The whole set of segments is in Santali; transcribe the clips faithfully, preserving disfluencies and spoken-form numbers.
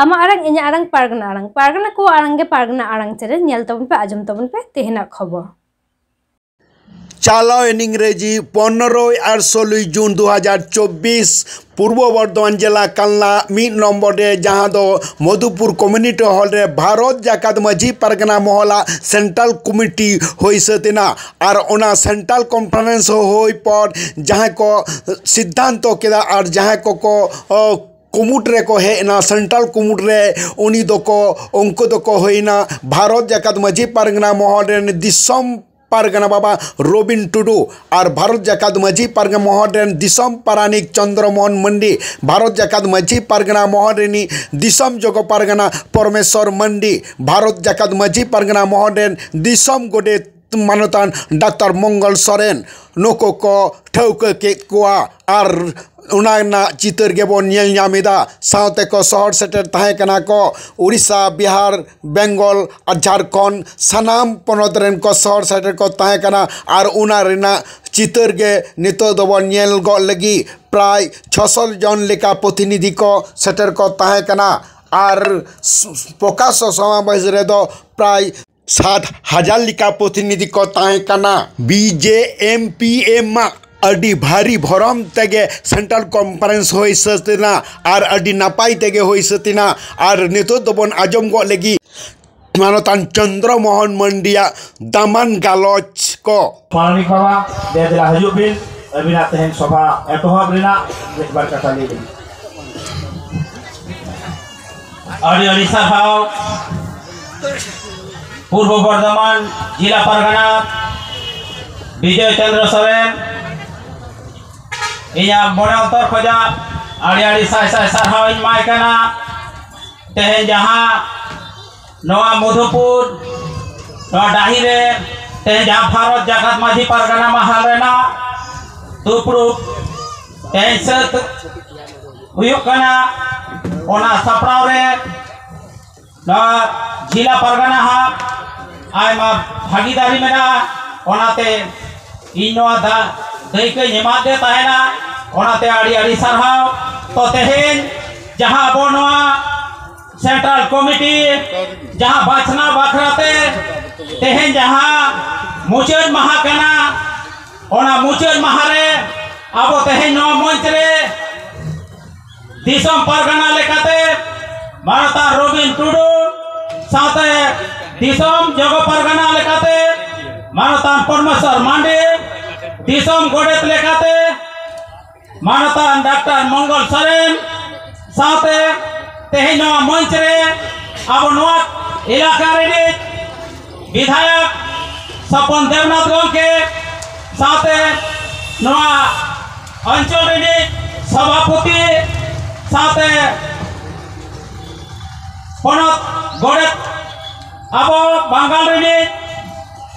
ᱟᱢᱟᱜ ᱟᱲᱟᱝ, ᱤᱧᱟᱹᱜ ᱟᱲᱟᱝ, ᱯᱟᱨᱜᱟᱱᱟ ᱟᱲᱟᱝ, ᱯᱟᱨᱜᱟᱱᱟ ᱠᱚᱣᱟᱜ ᱟᱲᱟᱝ ᱜᱮ ᱯᱟᱨᱜᱟᱱᱟ ᱟᱲᱟᱝ ᱪᱮᱱᱮᱞ᱾ ᱧᱮᱞ ᱛᱟᱵᱚᱱ ᱯᱮ, ᱟᱸᱡᱚᱢ ᱛᱟᱵᱚᱱ ᱯᱮ ᱛᱮᱦᱮᱧᱟᱜ ᱠᱷᱚᱵᱚᱨ᱾ ᱪᱟᱞᱟᱣᱮᱱ ᱤᱝᱨᱮᱡᱤ ᱯᱚᱱᱨᱚᱭ ᱟᱨ ᱥᱳᱞᱳᱭ ᱡᱩᱱ ᱫᱩ ᱦᱟᱡᱟᱨ ᱪᱚᱵᱵᱤᱥ, ᱯᱩᱨᱵᱚ ᱵᱚᱨᱫᱷᱚᱢᱟᱱ ᱡᱮᱞᱟ ᱠᱟᱞᱱᱟ ᱢᱤᱫ ᱱᱚᱢᱵᱚᱨ ᱨᱮ, ᱡᱟᱦᱟᱸ ᱫᱚ ᱢᱚᱫᱷᱩᱯᱩᱨ ᱠᱚᱢᱤᱭᱩᱱᱤᱴᱤ ᱦᱚᱞ ᱨᱮ ᱵᱷᱟᱨᱚᱛ ᱡᱟᱠᱟᱛ ᱢᱟᱹᱡᱷᱤ ᱯᱟᱨᱜᱟᱱᱟ ᱢᱚᱦᱚᱞᱟᱜ ᱥᱮᱱᱴᱨᱟᱞ ᱠᱚᱢᱤᱴᱤ ᱦᱩᱭ ᱥᱟᱹᱛ ᱮᱱᱟ᱾ ᱟᱨ ᱚᱱᱟ ᱥᱮᱱᱴᱨᱟᱞ ᱠᱚᱱᱯᱷᱟᱨᱮᱱᱥ ᱦᱩᱭ ᱯᱚᱨ ᱡᱟᱦᱟᱸᱭ ᱠᱚ ᱥᱤᱫᱽᱫᱷᱟᱱᱛᱚ ᱠᱮᱫᱟ ᱟᱨ ᱡᱟᱦᱟᱸᱭ ᱠᱚᱠᱚ, ᱚ, ᱠᱩᱢᱩᱴ ᱨᱮᱠᱚ ᱦᱮᱡ ᱮᱱᱟ, ᱥᱮᱱᱴᱨᱟᱞ ᱠᱩᱢᱩᱴ ᱨᱮ, ᱩᱱᱤ ᱫᱚᱠᱚ, ᱩᱱᱠᱩ ᱫᱚᱠᱚ ᱦᱩᱭᱱᱟ ᱵᱷᱟᱨᱚᱛ ᱡᱟᱠᱟᱛ ᱢᱟᱹᱡᱷᱤ ᱯᱟᱨᱜᱟᱱᱟ ᱢᱚᱦᱚᱞ ᱨᱮᱱ ᱫᱤᱥᱚᱢ ᱯᱟᱨᱜᱟᱱᱟ ᱵᱟᱵᱟ ᱨᱚᱵᱤᱱ ᱴᱩᱰᱩ ᱟᱨ ᱵᱷᱟᱨᱚᱛ ᱡᱟᱠᱟᱛ ᱢᱟᱹᱡᱷᱤ ᱯᱟᱨᱜᱟᱱᱟ ᱢᱚᱦᱚᱞ ᱨᱮᱱ ᱫᱤᱥᱚᱢ ᱯᱟᱨᱟᱱᱤᱠ ᱪᱚᱱᱫᱨᱚ ᱢᱳᱦᱚᱱ ᱢᱟᱱᱰᱤ, ᱵᱷᱟᱨᱚᱛ ᱡᱟᱠᱟᱛ ᱢᱟᱹᱡᱷᱤ ᱯᱟᱨᱜᱟᱱᱟ ᱢᱚᱦᱚᱞ ᱨᱤᱱᱤᱡ ᱫᱤᱥᱚᱢ ᱡᱚᱜᱚ ᱯᱟᱨᱜᱟᱱᱟ ᱯᱚᱨᱢᱮᱥᱣᱚᱨ ᱢᱟᱱᱰᱤ, ᱵᱷᱟᱨᱚᱛ ᱡᱟᱠᱟᱛ ᱢᱟᱹᱡᱷᱤ ᱯᱟᱨᱜᱟᱱᱟ ᱢᱚᱦᱚᱞ ᱨᱮᱱ ᱫᱤᱥᱚᱢ ᱜᱚᱰᱮᱛ ᱢᱟᱱᱚᱛᱟᱱ ᱰᱟᱠᱛᱟᱨ ᱢᱚᱝᱜᱚᱞ ᱥᱚᱨᱮᱱ, ᱱᱩᱠᱩ ᱠᱚ ᱴᱷᱟᱹᱣᱠᱟᱹ ᱠᱮᱫ ᱠᱚᱣᱟ᱾ ᱟᱨ ᱚᱱᱟ ᱨᱮᱱᱟᱜ ᱪᱤᱛᱟᱹᱨ ᱜᱮᱵᱚᱱ ᱧᱮᱞ ᱧᱟᱢ ᱮᱫᱟ᱾ ᱥᱟᱶᱛᱮ ᱠᱚ ᱥᱚᱦᱚᱨ ᱥᱮᱴᱮᱨ ᱛᱟᱦᱮᱸ ᱠᱟᱱᱟ ᱠᱚ ᱩᱲᱤᱥᱥᱟ, ᱵᱤᱦᱟᱨ, ᱵᱮᱝᱜᱚᱞ ᱟᱨ ᱡᱷᱟᱲᱠᱷᱚᱸᱰ, ᱥᱟᱱᱟᱢ ᱯᱚᱱᱚᱛ ᱨᱮᱱ ᱠᱚ ᱥᱚᱦᱚᱨ ᱥᱮᱴᱮᱨ ᱠᱚ ᱛᱟᱦᱮᱸ ᱠᱟᱱᱟ᱾ ᱟᱨ ᱚᱱᱟ ᱨᱮᱱᱟᱜ ᱪᱤᱛᱟᱹᱨ ᱜᱮ ᱱᱤᱛᱚᱜ ᱫᱚᱵᱚᱱ ᱧᱮᱞ ᱜᱚᱫ ᱞᱟᱹᱜᱤᱫ᱾ ᱯᱨᱟᱭ ᱪᱷᱚᱥᱚ ᱡᱚᱱ ᱞᱮᱠᱟ ᱯᱨᱚᱛᱤᱱᱤᱫᱷᱤ ᱠᱚ ᱥᱮᱴᱮᱨ ᱠᱚ ᱛᱟᱦᱮᱸ ᱠᱟᱱᱟ᱾ ᱟᱨ ᱥ-, ᱯᱨᱚᱠᱟᱥᱚ ᱥᱚᱢᱟᱵᱮᱥ ᱨᱮᱫᱚ ᱯᱨᱟᱭ ᱥᱟᱛ ᱦᱟᱡᱟᱨ ᱞᱮᱠᱟ ᱯᱨᱚᱛᱤᱱᱤᱫᱷᱤ ᱠᱚ ᱛᱟᱦᱮᱸ ᱠᱟᱱᱟ᱾ B J M P M ᱟᱜ ᱟᱹᱰᱤ ᱵᱷᱟᱹᱨᱤ ᱵᱷᱚᱨᱚᱢ ᱛᱮᱜᱮ ᱥᱮᱱᱴᱨᱟᱞ ᱠᱚᱱᱯᱷᱟᱨᱮᱱᱥ ᱦᱩᱭ ᱥᱟᱹᱛ ᱮᱱᱟ ᱟᱨ ᱟᱹᱰᱤ ᱱᱟᱯᱟᱭ ᱛᱮᱜᱮ ᱦᱩᱭ ᱥᱟᱹᱛ ᱮᱱᱟ᱾ ᱟᱨ ᱱᱤᱛᱚᱜ ᱫᱚᱵᱚᱱ ᱟᱸᱡᱚᱢ ᱜᱚᱫ ᱞᱟᱹᱜᱤᱫ ᱢᱟᱱᱚᱛᱟᱱ ᱪᱚᱱᱫᱨᱚ ᱢᱳᱦᱚᱱ ᱢᱟᱱᱰᱤᱭᱟᱜ ᱫᱟᱢᱟᱱ ᱜᱟᱞᱚᱪ ᱠᱚ᱾ ᱯᱟᱨᱟᱱᱤᱠ ᱵᱟᱵᱟ, ᱫᱮ ᱫᱮᱞᱟ ᱦᱤᱡᱩᱜ ᱵᱤᱱ, ᱟᱹᱵᱤᱱᱟᱜ ᱛᱮᱦᱮᱧ ᱥᱚᱵᱷᱟ ᱮᱛᱚᱦᱚᱵ ᱨᱮᱱᱟᱜ ᱢᱤᱫ ᱵᱟᱨ ᱠᱟᱛᱷᱟ ᱞᱟᱹᱭ ᱵᱤᱱ᱾ ᱟᱹᱰᱤ ᱟᱹᱰᱤ ᱥᱟᱨᱦᱟᱣ ᱯᱩᱨᱵᱚ ᱵᱚᱨᱫᱷᱚᱢᱟᱱ ᱡᱮᱞᱟ ᱯᱟᱨᱜᱟᱱᱟ ᱵᱤᱡᱚᱭ ᱪᱚᱱᱫᱨᱚ ᱥᱚᱨᱮᱱ, ᱤᱧᱟᱹᱜ ᱢᱚᱱᱮ ᱚᱱᱛᱚᱨ ᱠᱷᱚᱱᱟᱜ ᱟᱹᱰᱤ ᱟᱹᱰᱤ ᱥᱟᱭ ᱥᱟᱭ ᱥᱟᱨᱦᱟᱣ ᱤᱧ ᱮᱢᱟᱭ ᱠᱟᱱᱟ᱾ ᱛᱮᱦᱮᱧ ᱡᱟᱦᱟᱸ ᱱᱚᱣᱟ ᱢᱚᱫᱷᱩᱯᱩᱨ, ᱱᱚᱣᱟ ᱰᱟᱹᱦᱤ ᱨᱮ ᱛᱮᱦᱮᱧ ᱡᱟᱦᱟᱸ ᱵᱷᱟᱨᱚᱛ ᱡᱟᱠᱟᱛ ᱢᱟᱹᱡᱷᱤ ᱯᱟᱨᱜᱟᱱᱟ ᱢᱟᱦᱟᱞ ᱨᱮᱱᱟᱜ ᱫᱩᱯᱲᱩᱵ ᱛᱮᱦᱮᱧ ᱥᱟᱹᱛ ᱦᱩᱭᱩᱜ ᱠᱟᱱᱟ, ᱚᱱᱟ ᱥᱟᱯᱲᱟᱣ ᱨᱮ ᱱᱚᱣᱟ ᱡᱮᱞᱟ ᱯᱟᱨᱜᱟᱱᱟ ᱦᱟᱸᱜ ᱟᱭᱢᱟ ᱵᱷᱟᱜᱤᱫᱟᱨᱤ ᱢᱮᱱᱟᱜᱼᱟ᱾ ᱚᱱᱟᱛᱮ ᱤᱧ ᱱᱚᱣᱟ ᱫᱟ-, ᱫᱟᱹᱭᱠᱟᱹᱧ ᱮᱢᱟᱫᱮ ᱛᱟᱦᱮᱱᱟ᱾ ᱚᱱᱟᱛᱮ ᱟᱹᱰᱤ ᱟᱹᱰᱤ ᱥᱟᱨᱦᱟᱣ᱾ ᱛᱚ ᱛᱮᱦᱮᱧ ᱡᱟᱦᱟᱸ ᱟᱵᱚ ᱱᱚᱣᱟ ᱥᱮᱱᱴᱨᱟᱞ ᱠᱚᱢᱤᱴᱤ ᱡᱟᱦᱟᱸ ᱵᱟᱪᱷᱱᱟᱣ ᱵᱟᱠᱷᱨᱟ ᱛᱮ ᱛᱮᱦᱮᱧ ᱡᱟᱦᱟᱸ ᱢᱩᱪᱟᱹᱫ ᱢᱟᱦᱟ ᱠᱟᱱᱟ, ᱚᱱᱟ ᱢᱩᱪᱟᱹᱫ ᱢᱟᱦᱟ ᱨᱮ ᱟᱵᱚ ᱛᱮᱦᱮᱧ ᱱᱚᱣᱟ ᱢᱚᱧᱪ ᱨᱮ ᱫᱤᱥᱚᱢ ᱯᱟᱨᱜᱟᱱᱟ ᱞᱮᱠᱟᱛᱮ ᱢᱟᱱᱚᱛᱟᱱ ᱨᱚᱵᱤᱱ ᱴᱩᱰᱩ, ᱥᱟᱶᱛᱮ ᱫᱤᱥᱚᱢ ᱡᱚᱜᱚ ᱯᱟᱨᱜᱟᱱᱟ ᱞᱮᱠᱟᱛᱮ ᱢᱟᱱᱚᱛᱟᱱ ᱯᱚᱨᱢᱮᱥᱚᱨ ᱢᱟᱱᱰᱤ, ᱫᱤᱥᱚᱢ ᱜᱚᱰᱮᱛ ᱞᱮᱠᱟᱛᱮ ᱢᱟᱱᱚᱛᱟᱱ ᱰᱟᱠᱛᱟᱨ ᱢᱚᱝᱜᱚᱞ ᱥᱚᱨᱮᱱ, ᱥᱟᱶᱛᱮ ᱛᱮᱦᱮᱧ ᱱᱚᱣᱟ ᱢᱚᱧᱪ ᱨᱮ ᱟᱵᱚ ᱱᱚᱣᱟ ᱮᱞᱟᱠᱟ ᱨᱤᱱᱤᱡ ᱵᱤᱫᱷᱟᱭᱚᱠ ᱥᱚᱯᱚᱱ ᱫᱮᱵᱽᱱᱟᱛᱷ ᱜᱚᱢᱠᱮ, ᱥᱟᱶᱛᱮ ᱱᱚᱣᱟ ᱚᱧᱪᱚᱞ ᱨᱤᱱᱤᱡ ᱥᱚᱵᱷᱟᱯᱚᱛᱤ, ᱥᱟᱶᱛᱮ ᱯᱚᱱᱚᱛ ᱜᱚᱰᱮᱛ, ᱟᱵᱚ ᱵᱟᱝᱜᱟᱞ ᱨᱤᱱᱤᱡ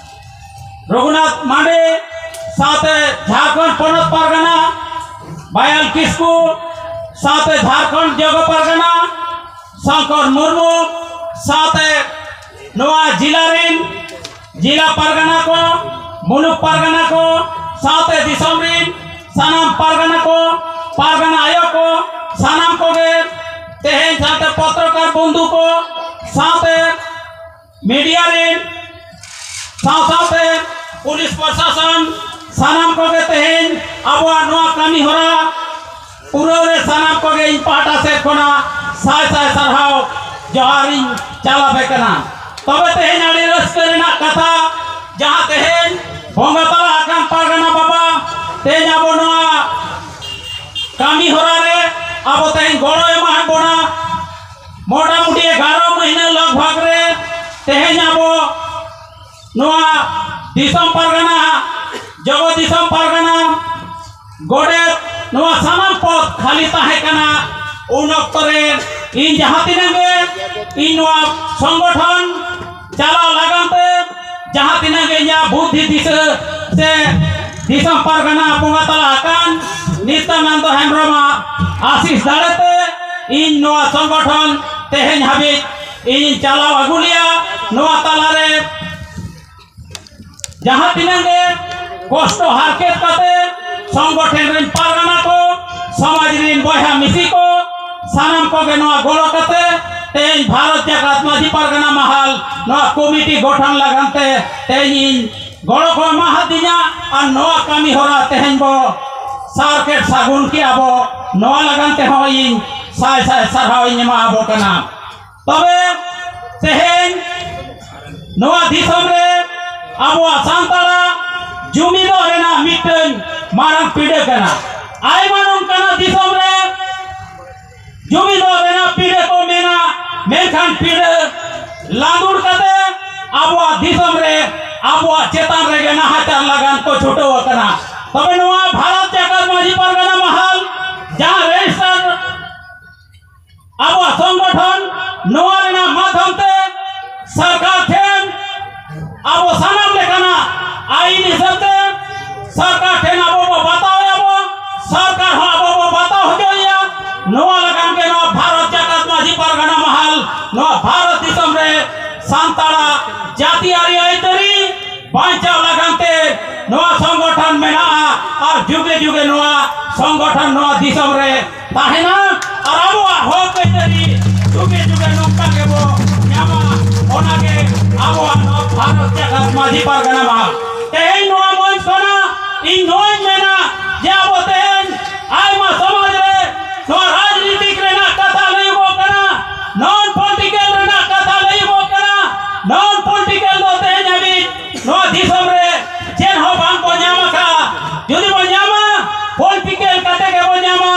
ᱨᱚᱜᱷᱩᱱᱟᱛᱷ ᱢᱟᱱᱰᱤ, ᱥᱟᱶᱛᱮ ᱡᱷᱟᱲᱠᱷᱚᱸᱰ ᱯᱚᱱᱚᱛ ᱯᱟᱨᱜᱟᱱᱟ ᱵᱟᱭᱟᱞ ᱠᱤᱥᱠᱩ, ᱥᱟᱶᱛᱮ ᱡᱷᱟᱲᱠᱷᱚᱸᱰ ᱡᱚᱜᱚ ᱯᱟᱨᱜᱟᱱᱟ ᱥᱚᱝᱠᱚᱨ ᱢᱩᱨᱢᱩ, ᱥᱟᱶᱛᱮ ᱱᱚᱣᱟ ᱡᱤᱞᱟ ᱨᱤᱱ ᱡᱤᱞᱟ ᱯᱟᱨᱜᱟᱱᱟ ᱠᱚ, ᱢᱩᱞᱩᱠ ᱯᱟᱨᱜᱟᱱᱟ ᱠᱚ, ᱥᱟᱶᱛᱮ ᱫᱤᱥᱚᱢ ᱨᱤᱱ ᱥᱟᱱᱟᱢ ᱯᱟᱨᱜᱟᱱᱟ ᱠᱚ, ᱯᱟᱨᱜᱟᱱᱟ ᱟᱭᱳ ᱠᱚ, ᱥᱟᱱᱟᱢ ᱠᱚᱜᱮ ᱛᱮᱦᱮᱧ ᱥᱟᱶᱛᱮ ᱯᱚᱛᱨᱚᱠᱟᱨ ᱵᱚᱱᱫᱷᱩ ᱠᱚ, ᱥᱟᱶᱛᱮ ᱢᱤᱰᱤᱭᱟ ᱨᱤᱱ, ᱥᱟᱶ ᱥᱟᱶᱛᱮ ᱯᱩᱞᱤᱥ ᱯᱨᱚᱥᱟᱥᱚᱱ, ᱥᱟᱱᱟᱢ ᱠᱚᱜᱮ ᱛᱮᱦᱮᱧ ᱟᱵᱚᱣᱟᱜ ᱱᱚᱣᱟ ᱠᱟᱹᱢᱤ ᱦᱚᱨᱟ ᱯᱩᱨᱟᱹᱣ ᱨᱮ ᱥᱟᱱᱟᱢ ᱠᱚᱜᱮ ᱤᱧ ᱯᱟᱦᱴᱟ ᱥᱮᱫ ᱠᱷᱚᱱᱟᱜ ᱥᱟᱭ ᱥᱟᱭ ᱥᱟᱨᱦᱟᱣ ᱡᱚᱦᱟᱨ ᱤᱧ ᱪᱟᱞᱟᱯᱮ ᱠᱟᱱᱟ᱾ ᱛᱚᱵᱮ ᱛᱮᱦᱮᱧ ᱟᱹᱰᱤ ᱨᱟᱹᱥᱠᱟᱹ ᱨᱮᱱᱟᱜ ᱠᱟᱛᱷᱟ, ᱡᱟᱦᱟᱸ ᱛᱮᱦᱮᱧ ᱵᱚᱸᱜᱟ ᱛᱟᱞᱟ ᱟᱠᱟᱱ ᱯᱟᱨᱜᱟᱱᱟ ᱵᱟᱵᱟ ᱛᱮᱦᱮᱧ ᱟᱵᱚ ᱱᱚᱣᱟ ᱠᱟᱹᱢᱤ ᱦᱚᱨᱟ ᱨᱮ ᱟᱵᱚ ᱛᱮᱦᱮᱧ ᱜᱚᱲᱚ ᱮᱢᱟᱜ ᱵᱚᱱᱟ᱾ ᱢᱚᱴᱟᱢᱩᱴᱤ ᱮᱜᱟᱨᱚ ᱢᱟᱹᱦᱱᱟᱹ ᱞᱟᱜᱽ ᱵᱷᱟᱜᱽ ᱨᱮ ᱛᱮᱦᱮᱧ ᱟᱵᱚ ᱱᱚᱣᱟ ᱫᱤᱥᱚᱢ ᱯᱟᱨᱜᱟᱱᱟ, ᱡᱚᱜᱚ ᱫᱤᱥᱚᱢ ᱯᱟᱨᱜᱟᱱᱟ, ᱜᱚᱰᱮᱛ, ᱱᱚᱣᱟ ᱥᱟᱱᱟᱢ ᱯᱚᱫᱽ ᱠᱷᱟᱹᱞᱤ ᱛᱟᱦᱮᱸ ᱠᱟᱱᱟ᱾ ᱩᱱ ᱚᱠᱛᱚ ᱨᱮ ᱤᱧ ᱡᱟᱦᱟᱸ ᱛᱤᱱᱟᱹᱜ ᱜᱮ ᱤᱧ ᱱᱚᱣᱟ ᱥᱚᱝᱜᱚᱴᱷᱚᱱ ᱪᱟᱞᱟᱣ ᱞᱟᱹᱜᱤᱫ ᱛᱮ ᱡᱟᱦᱟᱸ ᱛᱤᱱᱟᱹᱜ ᱜᱮ ᱤᱧᱟᱹᱜ ᱵᱩᱫᱽᱫᱷᱤ ᱫᱤᱥᱟᱹ ᱥᱮ ᱫᱤᱥᱚᱢ ᱯᱟᱨᱜᱟᱱᱟ ᱵᱚᱸᱜᱟ ᱛᱟᱞᱟ ᱟᱠᱟᱱ ᱱᱤᱛᱭᱟᱱᱟᱱᱫᱚ ᱦᱮᱢᱵᱨᱚᱢᱟᱜ ᱟᱥᱤᱥ ᱫᱟᱲᱮᱛᱮ ᱤᱧ ᱱᱚᱣᱟ ᱥᱚᱝᱜᱚᱴᱷᱚᱱ ᱛᱮᱦᱮᱧ ᱦᱟᱹᱵᱤᱡ ᱤᱧ ᱪᱟᱞᱟᱣ ᱟᱹᱜᱩ ᱞᱮᱭᱟ᱾ ᱱᱚᱣᱟ ᱛᱟᱞᱟᱨᱮ ᱡᱟᱦᱟᱸ ᱛᱤᱱᱟᱹᱜ ᱜᱮ ᱠᱚᱥᱴᱚ ᱦᱟᱨᱠᱮᱛ ᱠᱟᱛᱮ ᱥᱚᱝᱜᱚᱴᱷᱚᱱ ᱨᱮᱱ ᱯᱟᱨᱜᱟᱱᱟ ᱠᱚ, ᱥᱚᱢᱟᱡᱽ ᱨᱮᱱ ᱵᱚᱭᱦᱟ ᱢᱤᱥᱤ ᱠᱚ, ᱥᱟᱱᱟᱢ ᱠᱚᱜᱮ ᱱᱚᱣᱟ ᱜᱚᱲᱚ ᱠᱟᱛᱮ ᱛᱮᱦᱮᱧ ᱵᱷᱟᱨᱚᱛ ᱡᱟᱠᱟᱛ ᱢᱟᱹᱡᱷᱤ ᱯᱟᱨᱜᱟᱱᱟ ᱢᱟᱦᱟᱞ ᱱᱚᱣᱟ ᱠᱚᱢᱤᱴᱤ ᱜᱚᱴᱷᱚᱱ ᱞᱟᱹᱜᱤᱫ ᱛᱮ ᱛᱮᱦᱮᱧ ᱤᱧ ᱜᱚᱲᱚ ᱠᱚ ᱮᱢᱟ ᱦᱟᱹᱫᱤᱧᱟ᱾ ᱟᱨ ᱱᱚᱣᱟ ᱠᱟᱹᱢᱤ ᱦᱚᱨᱟ ᱛᱮᱦᱮᱧ ᱵᱚ ᱥᱟᱨᱠᱮᱴ ᱥᱟᱹᱜᱩᱱ ᱠᱮᱜᱼᱟ ᱵᱚ, ᱱᱚᱣᱟ ᱞᱟᱹᱜᱤᱫ ᱛᱮᱦᱚᱸ ᱤᱧ ᱥᱟᱭ ᱥᱟᱭ ᱥᱟᱨᱦᱟᱣ ᱤᱧ ᱮᱢᱟ ᱟᱵᱚ ᱠᱟᱱᱟ᱾ ᱛᱚᱵᱮ ᱛᱮᱦᱮᱧ ᱱᱚᱣᱟ ᱫᱤᱥᱚᱢ ᱨᱮ ᱟᱵᱚᱣᱟᱜ ᱥᱟᱱᱛᱟᱲᱟᱜ ᱡᱩᱢᱤᱫᱚᱜ ᱨᱮᱱᱟᱜ ᱢᱤᱫᱴᱟᱝ ᱢᱟᱨᱟᱝ ᱯᱤᱲᱟᱹ ᱠᱟᱱᱟ᱾ ᱟᱭᱢᱟ ᱱᱚᱝᱠᱟᱱᱟᱜ ᱫᱤᱥᱚᱢ ᱨᱮ ᱡᱩᱢᱤᱫᱚᱜ ᱨᱮᱱᱟᱜ ᱯᱤᱲᱟᱹ ᱠᱚ ᱢᱮᱱᱟ, ᱢᱮᱱᱠᱷᱟᱱ ᱯᱤᱲᱟᱹ ᱞᱟᱸᱫᱩᱲ ᱠᱟᱛᱮ ᱟᱵᱚᱣᱟᱜ ᱫᱤᱥᱚᱢ ᱨᱮ ᱟᱵᱚᱣᱟᱜ ᱪᱮᱛᱟᱱ ᱨᱮᱜᱮ ᱱᱟᱦᱟᱪᱟᱨ ᱞᱟᱜᱟᱱ ᱠᱚ ᱪᱷᱩᱴᱟᱹᱣ ᱟᱠᱟᱱᱟ᱾ ᱛᱚᱵᱮ ᱱᱚᱣᱟ ᱵᱷᱟᱨᱚᱛ ᱡᱟᱠᱟᱛ ᱢᱟᱹᱡᱷᱤ ᱯᱟᱨᱜᱟᱱᱟ ᱢᱟᱦᱟᱞ ᱡᱟᱦᱟᱸ ᱨᱮᱡᱤᱥᱴᱟᱨ ᱟᱵᱚᱣᱟᱜ ᱥᱚᱝᱜᱚᱴᱷᱚᱱ ᱱᱚᱣᱟ ᱨᱮᱱᱟᱜ ᱢᱟᱫᱷᱚᱢ ᱛᱮ ᱥᱚᱨᱠᱟᱨ ᱴᱷᱮᱱ ᱟᱵᱚ ᱥᱟᱱᱟᱢ ᱞᱮᱠᱟᱱᱟᱜ ᱟᱹᱭᱤᱱ ᱦᱤᱥᱟᱹᱵ ᱛᱮ ᱥᱚᱨᱠᱟᱨ ᱴᱷᱮᱱ ᱟᱵᱚ ᱵᱚ ᱵᱟᱛᱟᱣ ᱮᱭᱟ ᱵᱚ, ᱥᱚᱨᱠᱟᱨ ᱦᱚᱸ ᱟᱵᱚ ᱵᱚ ᱵᱟᱛᱟᱣ ᱦᱚᱪᱚᱭᱮᱭᱟ᱾ ᱱᱚᱣᱟ ᱞᱟᱹᱜᱤᱫ ᱜᱮ ᱱᱚᱣᱟ ᱵᱷᱟᱨᱚᱛ ᱡᱟᱠᱟᱛ ᱢᱟᱹᱡᱷᱤ ᱯᱟᱨᱜᱟᱱᱟ ᱢᱟᱦᱟᱞ ᱱᱚᱣᱟ ᱵᱷᱟᱨᱚᱛ ᱫᱤᱥᱚᱢ ᱨᱮ ᱥᱟᱱᱛᱟᱲᱟᱜ ᱡᱟᱹᱛᱤᱭᱟᱹᱨᱤ ᱟᱹᱭᱫᱟᱹᱨᱤ ᱵᱟᱧᱪᱟᱣ ᱞᱟᱹᱜᱤᱫ ᱛᱮ ᱱᱚᱣᱟ ᱥᱚᱝᱜᱚᱴᱷᱚᱱ ᱢᱮᱱᱟᱜᱼᱟ᱾ ᱟᱨ ᱡᱩᱜᱮ ᱡᱩᱜᱮ ᱱᱚᱣᱟ ᱥᱚᱝᱜᱚᱴᱷᱚᱱ ᱱᱚᱣᱟ ᱫᱤᱥᱚᱢ ᱨᱮ ᱛᱟᱦᱮᱱᱟ ᱟᱨ ᱟᱵᱚᱣᱟᱜ ᱦᱚᱠ ᱟᱹᱭᱫᱟᱹᱨᱤ ᱡᱩᱜᱮ ᱡᱩᱜᱮ ᱱᱚᱝᱠᱟ ᱜᱮᱵᱚ ᱧᱟᱢᱟ᱾ ᱚᱱᱟᱜᱮ ᱟᱵᱚᱣᱟᱜ ᱱᱚᱣᱟ ᱵᱷᱟᱨᱚᱛ ᱡᱟᱠᱟᱛ ᱢᱟᱹᱡᱷᱤ ᱯᱟᱨᱜᱟᱱᱟ ᱢᱟ ᱛᱮᱦᱮᱧ ᱱᱚᱣᱟ ᱢᱚᱧᱪ ᱠᱷᱚᱱᱟᱜ ᱤᱧ ᱱᱚᱣᱟᱧ ᱢᱮᱱᱟ ᱡᱮ ᱟᱵᱚ ᱛᱮᱦᱮᱧ ᱟᱭᱢᱟ ᱥᱚᱢᱟᱡᱽ ᱨᱮ ᱱᱚᱣᱟ ᱨᱟᱡᱽᱱᱤᱛᱤᱠ ᱨᱮᱱᱟᱜ ᱠᱟᱛᱷᱟ ᱞᱟᱹᱭᱚᱜᱚᱜ ᱠᱟᱱᱟ, ᱱᱚᱱ ᱯᱚᱞᱤᱴᱤᱠᱟᱞ ᱨᱮᱱᱟᱜ ᱠᱟᱛᱷᱟ ᱞᱟᱹᱭᱚᱜᱚᱜ ᱠᱟᱱᱟ᱾ ᱱᱚᱱ ᱯᱚᱞᱤᱴᱤᱠᱟᱞ ᱫᱚ ᱛᱮᱦᱮᱧ ᱦᱟᱹᱵᱤᱡ ᱱᱚᱣᱟ ᱫᱤᱥᱚᱢ ᱨᱮ ᱪᱮᱫ ᱦᱚᱸ ᱵᱟᱝ ᱠᱚ ᱧᱟᱢ ᱟᱠᱟᱫᱼᱟ᱾ ᱡᱩᱫᱤ ᱵᱚᱱ ᱧᱟᱢᱟ, ᱯᱚᱞᱤᱴᱤᱠᱟᱞ ᱠᱟᱛᱮ ᱜᱮᱵᱚᱱ ᱧᱟᱢᱟ᱾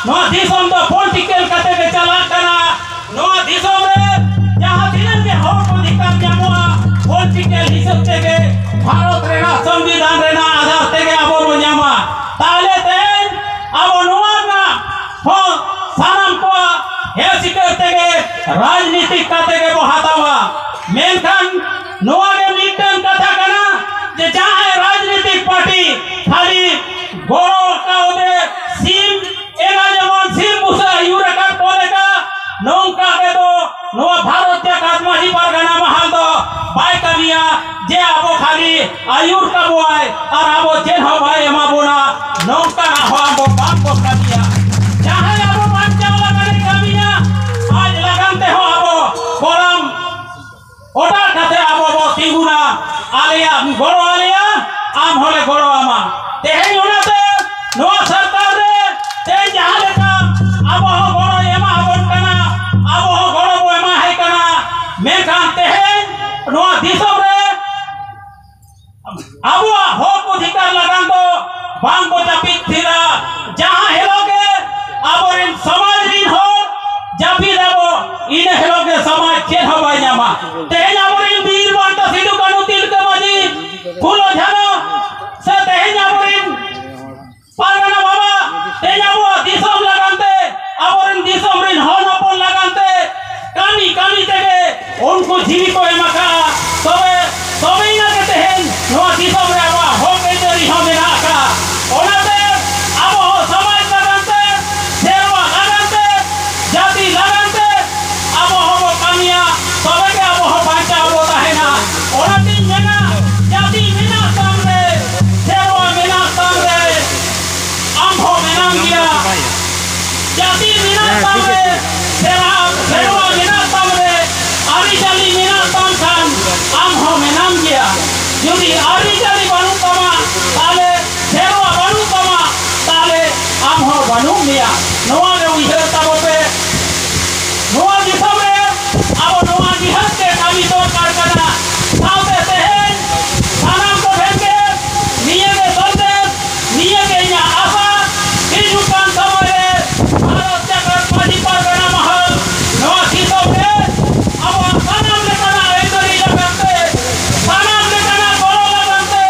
ᱱᱚᱣᱟ ᱫᱤᱥᱚᱢ ᱫᱚ ᱯᱚᱞᱤᱴᱤᱠᱟᱞ ᱠᱟᱛᱮ ᱜᱮ ᱪᱟᱞᱟᱜ ᱠᱟᱱᱟ᱾ ᱱᱚᱣᱟ ᱫᱤᱥᱚᱢ ᱨᱮ ᱡᱟᱦᱟᱸ ᱛᱤᱱᱟᱹᱜ ᱜᱮ ᱦᱚᱲ ᱚᱫᱷᱤᱠᱟᱨ ᱧᱟᱢᱚᱜᱼᱟ, ᱯᱚᱞᱤᱴᱤᱠᱟᱞ ᱦᱤᱥᱟᱹᱵ ᱛᱮᱜᱮ ᱵᱷᱟᱨᱚᱛ ᱨᱮᱱᱟᱜ ᱥᱚᱝᱵᱤᱫᱷᱟᱱ ᱨᱮᱱᱟᱜ ᱟᱫᱷᱟᱨ ᱛᱮᱜᱮ ᱟᱵᱚ ᱵᱚᱱ ᱧᱟᱢᱟ᱾ ᱛᱟᱦᱞᱮ ᱛᱮᱦᱮᱧ ᱟᱵᱚ ᱱᱚᱣᱟ ᱨᱮᱱᱟᱜ ᱦᱚᱸ ᱥᱟᱱᱟᱢ ᱠᱚᱣᱟᱜ ᱦᱮᱸ ᱥᱤᱠᱟᱹᱨ ᱛᱮᱜᱮ ᱨᱟᱡᱽᱱᱤᱛᱤ ᱠᱟᱛᱮ ᱜᱮᱵᱚ ᱦᱟᱛᱟᱣᱟ᱾ ᱢᱮᱱᱠᱷᱟᱱ ᱱᱚᱣᱟ ᱜᱮ ᱢᱤᱫᱴᱟᱝ ᱠᱟᱛᱷᱟ ᱠᱟᱱᱟ ᱡᱮ ᱡᱟᱦᱟᱸᱭ ᱨᱟᱡᱽᱱᱤᱛᱤᱠ ᱯᱟᱨᱴᱤ ᱠᱷᱟᱹᱞᱤ ᱜᱚᱲᱚ ᱠᱟᱣᱫᱮ ᱥᱤᱢ ᱮᱱᱟ ᱡᱮᱢᱚᱱ ᱥᱤᱢ ᱵᱩᱥᱟᱹᱜ ᱟᱹᱭᱩᱨ ᱟᱠᱟᱫ ᱠᱚ ᱞᱮᱠᱟ, ᱱᱚᱝᱠᱟ ᱜᱮᱫᱚ ᱱᱚᱣᱟ ᱵᱷᱟᱨᱚᱛ ᱡᱟᱠᱟᱛ ᱢᱟᱹᱡᱷᱤ ᱯᱟᱨᱜᱟᱱᱟ ᱢᱟᱦᱟᱞ ᱫᱚ ᱵᱟᱭ ᱠᱟᱹᱢᱤᱭᱟ᱾ ᱡᱮ ᱟᱵᱚ ᱠᱷᱟᱹᱞᱤ ᱟᱹᱭᱩᱨ ᱠᱟᱵᱚᱣᱟᱭ ᱟᱨ ᱟᱵᱚ ᱪᱮᱫ ᱦᱚᱸ ᱵᱟᱭ ᱮᱢᱟ ᱵᱚᱱᱟ, ᱱᱚᱝᱠᱟᱱᱟᱜ ᱦᱚᱸ ᱟᱵᱚ ᱵᱟᱝ ᱵᱚ ᱠᱟᱹᱢᱤᱭᱟ᱾ ᱡᱟᱦᱟᱸᱭ ᱟᱵᱚ ᱵᱟᱧᱪᱟᱣ ᱞᱟᱹᱜᱤᱫ ᱮ ᱠᱟᱹᱢᱤᱭᱟ, ᱟᱡ ᱞᱟᱹᱜᱤᱫ ᱛᱮᱦᱚᱸ ᱜᱚᱲᱚ ᱟᱞᱮᱭᱟ, ᱟᱢ ᱦᱚᱸᱞᱮ ᱜᱚᱲᱚ ᱟᱢᱟ᱾ ᱛᱮᱦᱮᱧ ᱚᱱᱟᱛᱮ ᱱᱚᱣᱟ ᱥᱚᱨᱠᱟᱨ ᱨᱮ ᱛᱮᱦᱮᱧ ᱡᱟᱦᱟᱸ ᱞᱮᱠᱟ ᱟᱵᱚ ᱦᱚᱸ ᱜᱚᱲᱚᱭ ᱮᱢᱟ ᱟᱵᱚᱱ ᱠᱟᱱᱟ, ᱟᱵᱚ ᱦᱚᱸ ᱜᱚᱲᱚ ᱵᱚ ᱮᱢᱟᱭ ᱠᱟᱱᱟ, ᱢᱮᱱᱠᱷᱟᱱ ᱛᱮᱦᱮᱧ ᱱᱚᱣᱟ ᱫᱤᱥᱚᱢ ᱨᱮ ᱟᱵᱚᱣᱟᱜ ᱦᱚᱠ ᱚᱫᱷᱤᱠᱟᱨ ᱞᱟᱜᱟᱱ ᱫᱚ ᱵᱟᱝ ᱵᱚ ᱡᱟᱹᱯᱤᱫ ᱛᱷᱤᱨᱟ᱾ ᱡᱟᱦᱟᱸ ᱦᱤᱞᱳᱜ ᱜᱮ ᱟᱵᱚᱨᱮᱱ ᱥᱚᱢᱟᱡᱽ ᱨᱤᱱ ᱦᱚᱲ ᱡᱟᱹᱯᱤᱫ ᱟᱵᱚ, ᱤᱱᱟᱹ ᱦᱤᱞᱳᱜ ᱜᱮ ᱥᱚᱢᱟᱡᱽ ᱪᱮᱫ ᱦᱚᱸ ᱵᱟᱭ ᱧᱟᱢᱟ᱾ ᱛᱮᱦᱮᱧ ᱟᱵᱚᱨᱮᱱ ᱵᱤᱨ ᱵᱟᱱᱴᱟ ᱥᱤᱫᱩ ᱠᱟᱹᱱᱦᱩ ᱛᱤᱞᱠᱟᱹ ᱢᱟᱹᱡᱷᱤ ᱯᱷᱩᱞᱳ ᱡᱷᱟᱱᱳ ᱥᱮ ᱛᱮᱦᱮᱧ ᱟᱵᱚᱨᱮᱱ ᱯᱟᱨᱜᱟᱱᱟ ᱵᱟᱵᱟ, ᱛᱮᱦᱮᱧ ᱟᱵᱚᱣᱟᱜ ᱫᱤᱥᱚᱢ ᱞᱟᱜᱟᱱ ᱛᱮ, ᱟᱵᱚᱨᱮᱱ ᱫᱤᱥᱚᱢ ᱨᱤᱱ ᱦᱚᱱ ᱦᱚᱯᱚᱱ ᱞᱟᱜᱟᱱ ᱛᱮ ᱠᱟᱹᱢᱤ ᱠᱟᱹᱢᱤ ᱛᱮᱜᱮ ᱩᱱᱠᱩ ᱡᱤᱣᱤ ᱠᱚ ᱮᱢ ᱟᱠᱟᱫᱼᱟ᱾ ᱛᱚᱵᱮ, ᱛᱚᱵᱮ ᱤᱱᱟᱹ ᱜᱮ ᱛᱮᱦᱮᱧ ᱱᱚᱣᱟ ᱫᱤᱥᱚᱢ ᱨᱮ ᱟᱵᱚᱣᱟᱜ ᱦᱚᱠ ᱟᱹᱭᱫᱟᱹᱨᱤ ᱦᱚᱸ ᱢᱮᱱᱟᱜ ᱟᱠᱟᱫᱼᱟ᱾ ᱚᱱᱟᱛᱮ ᱟᱵᱚ ᱦᱚᱸ ᱥᱚᱢᱟᱡᱽ ᱞᱟᱜᱟᱱ ᱛᱮ, ᱥᱮᱨᱣᱟ ᱞᱟᱜᱟᱱ ᱛᱮ, ᱡᱟᱹᱛᱤ ᱞᱟᱜᱟᱱ ᱛᱮ ᱟᱵᱚ ᱦᱚᱸᱵᱚ ᱠᱟᱹᱢᱤᱭᱟ, ᱛᱚᱵᱮ ᱜᱮ ᱟᱵᱚ ᱦᱚᱸ ᱵᱟᱧᱪᱟᱣ ᱵᱚ ᱛᱟᱦᱮᱱᱟ᱾ ᱚᱱᱟᱛᱤᱧ ᱢᱮᱱᱟ, ᱡᱟᱹᱛᱤ ᱢᱮᱱᱟᱜ ᱛᱟᱢ ᱨᱮ, ᱥᱮᱨᱣᱟ ᱢᱮᱱᱟᱜ ᱛᱟᱢ ᱨᱮ, ᱟᱢ ᱦᱚᱸ ᱢᱮᱱᱟᱢ ᱜᱮᱭᱟ᱾ ᱡᱟᱹᱛᱤ ᱢᱮᱱᱟᱜ ᱛᱟᱢ ᱨᱮ, ᱥᱮᱨᱣᱟ, ᱥᱮᱨᱣᱟ ᱢᱮᱱᱟᱜ ᱛᱟᱢ ᱨᱮ, ᱟᱹᱨᱤᱪᱟᱹᱞᱤ ᱢᱮᱱᱟᱜ ᱛᱟᱢ ᱠᱷᱟᱱ ᱟᱢ ᱦᱚᱸ ᱢᱮᱱᱟᱢ ᱜᱮᱭᱟ᱾ ᱡᱩᱫᱤ ᱟᱹᱨᱤᱪᱟᱹᱞᱤ ᱵᱟᱹᱱᱩᱜ ᱛᱟᱢᱟ, ᱛᱟᱦᱞᱮ ᱥᱮᱨᱣᱟ ᱵᱟᱹᱱᱩᱜ ᱛᱟᱢᱟ, ᱛᱟᱦᱞᱮ ᱟᱢ ᱦᱚᱸ ᱵᱟᱹᱱᱩᱜ ᱢᱮᱭᱟ᱾ ᱱᱚᱣᱟ ᱜᱮ ᱩᱭᱦᱟᱹᱨ ᱛᱟᱵᱚ ᱯᱮ᱾ ᱱᱚᱣᱟ ᱫᱤᱥᱚᱢ ᱨᱮ ᱟᱵᱚ ᱱᱚᱣᱟ ᱱᱤᱦᱟᱹᱛ ᱜᱮ ᱠᱟᱹᱢᱤ ᱫᱚᱨᱠᱟᱨ ᱠᱟᱱᱟ᱾ ᱥᱟᱶᱛᱮ ᱛᱮᱦᱮᱧ ᱥᱟᱱᱟᱢ ᱠᱚᱴᱷᱮᱱ ᱜᱮ ᱱᱤᱭᱟᱹ ᱜᱮ ᱥᱚᱱᱫᱮᱥ, ᱱᱤᱭᱟᱹ ᱜᱮ ᱤᱧᱟᱹᱜ ᱟᱥᱟ, ᱦᱤᱡᱩᱜ ᱠᱟᱱ ᱥᱚᱢᱚᱭ ᱨᱮ ᱵᱷᱟᱨᱚᱛ ᱡᱟᱠᱟᱛ ᱢᱟᱹᱡᱷᱤ ᱯᱟᱨᱜᱟᱱᱟ ᱢᱚᱦᱚᱞ ᱱᱚᱣᱟ ᱫᱤᱥᱚᱢ ᱨᱮ ᱟᱵᱚᱣᱟᱜ ᱥᱟᱱᱟᱢ ᱞᱮᱠᱟᱱᱟᱜ ᱟᱹᱭᱫᱟᱹᱨᱤ ᱞᱟᱹᱜᱤᱫ ᱛᱮ, ᱥᱟᱱᱟᱢ ᱞᱮᱠᱟᱱᱟᱜ ᱜᱚᱲᱚ ᱞᱟᱹᱜᱤᱫ ᱛᱮ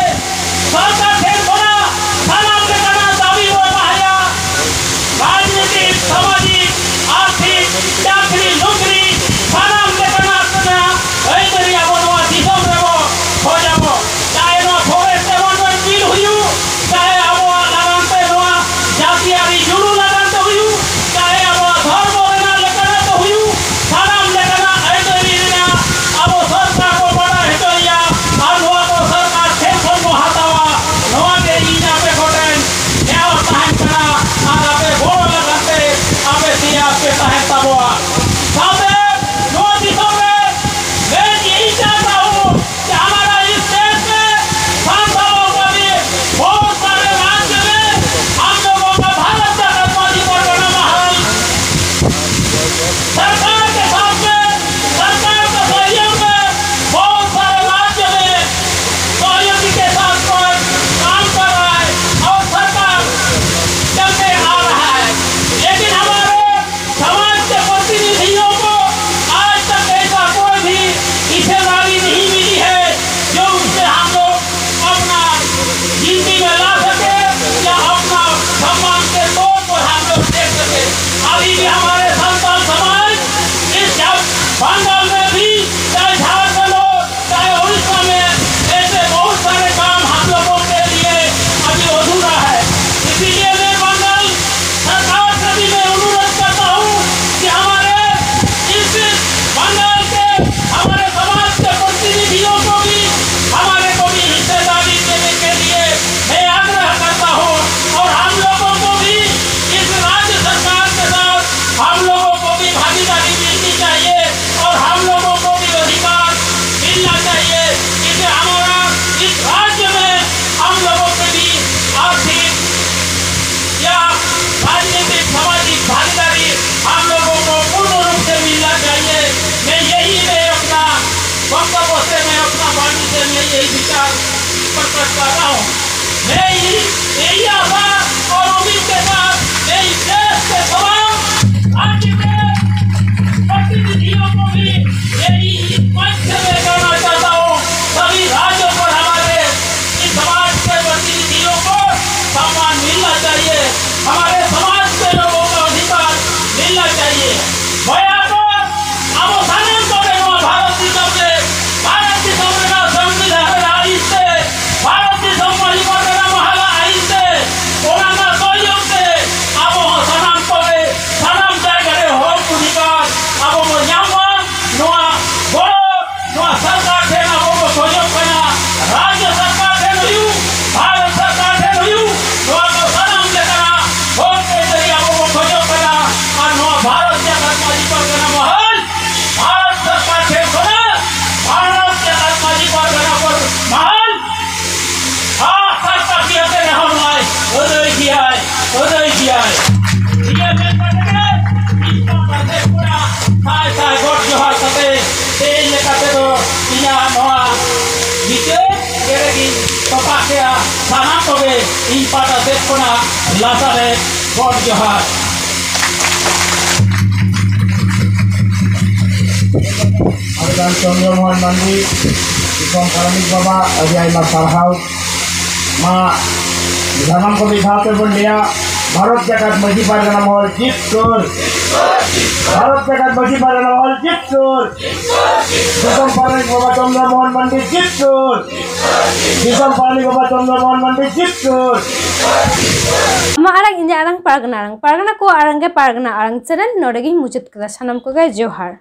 ᱛᱚᱯᱟᱜ ᱠᱮᱜᱼᱟ᱾ ᱥᱟᱱᱟᱢ ᱠᱚᱜᱮ ᱤᱧ ᱯᱟᱦᱴᱟ ᱥᱮᱫ ᱠᱷᱚᱱᱟᱜ ᱞᱟᱥᱟᱲᱦᱮᱫ ᱜᱚᱰ ᱡᱚᱦᱟᱨ᱾ ᱟᱨ ᱪᱚᱱᱫᱨᱚ ᱢᱳᱦᱚᱱ ᱢᱟᱱᱰᱤ, ᱫᱤᱥᱚᱢ ᱯᱟᱨᱟᱱᱤᱠ ᱵᱟᱵᱟ, ᱟᱹᱰᱤ ᱟᱭᱢᱟ ᱥᱟᱨᱦᱟᱣ᱾ ᱢᱟ ᱥᱟᱱᱟᱢ ᱠᱚ ᱢᱤᱫ ᱫᱷᱟᱣ ᱛᱮᱵᱚᱱ ᱞᱟᱹᱭᱟ, ᱵᱷᱟᱨᱚᱛ ᱡᱟᱠᱟᱛ ᱢᱟᱹᱡᱷᱤ ᱯᱟᱨᱜᱟᱱᱟ ᱢᱚᱦᱚᱞ ᱡᱤᱛᱠᱟᱹᱨ᱾ ᱵᱷᱟᱨᱚᱛ ᱡᱟᱠᱟᱛ ᱢᱟᱹᱡᱷᱤ ᱯᱟᱨᱜᱟᱱᱟ ᱢᱚᱦᱚᱞ ᱡᱤᱛᱠᱟᱹᱨ᱾ ᱫᱤᱥᱚᱢ ᱯᱟᱨᱟᱱᱤᱠ ᱵᱟᱵᱟ ᱪᱚᱱᱫᱨᱚ ᱢᱳᱦᱚᱱ ᱢᱟᱱᱰᱤ ᱡᱤᱛᱠᱟᱹᱨ᱾ ᱫᱤᱥᱚᱢ ᱯᱟᱨᱟᱱᱤᱠ ᱵᱟᱵᱟ ᱪᱚᱱᱫᱨᱚ ᱢᱳᱦᱚᱱ ᱢᱟᱱᱰᱤ ᱡᱤᱛᱠᱟᱹᱨ᱾ ᱟᱢᱟᱜ ᱟᱲᱟᱝ, ᱤᱧᱟᱹᱜ ᱟᱲᱟᱝ, ᱯᱟᱨᱜᱟᱱᱟ ᱟᱲᱟᱝ, ᱯᱟᱨᱜᱟᱱᱟ ᱠᱚᱣᱟᱜ ᱟᱲᱟᱝ ᱜᱮ ᱯᱟᱨᱜᱟᱱᱟ ᱟᱲᱟᱝ ᱪᱮᱱᱮᱞ᱾ ᱱᱚᱰᱮ ᱜᱤᱧ ᱢᱩᱪᱟᱹᱫ ᱠᱮᱫᱟ᱾ ᱥᱟᱱᱟᱢ ᱠᱚᱜᱮ ᱡᱚᱦᱟᱨ᱾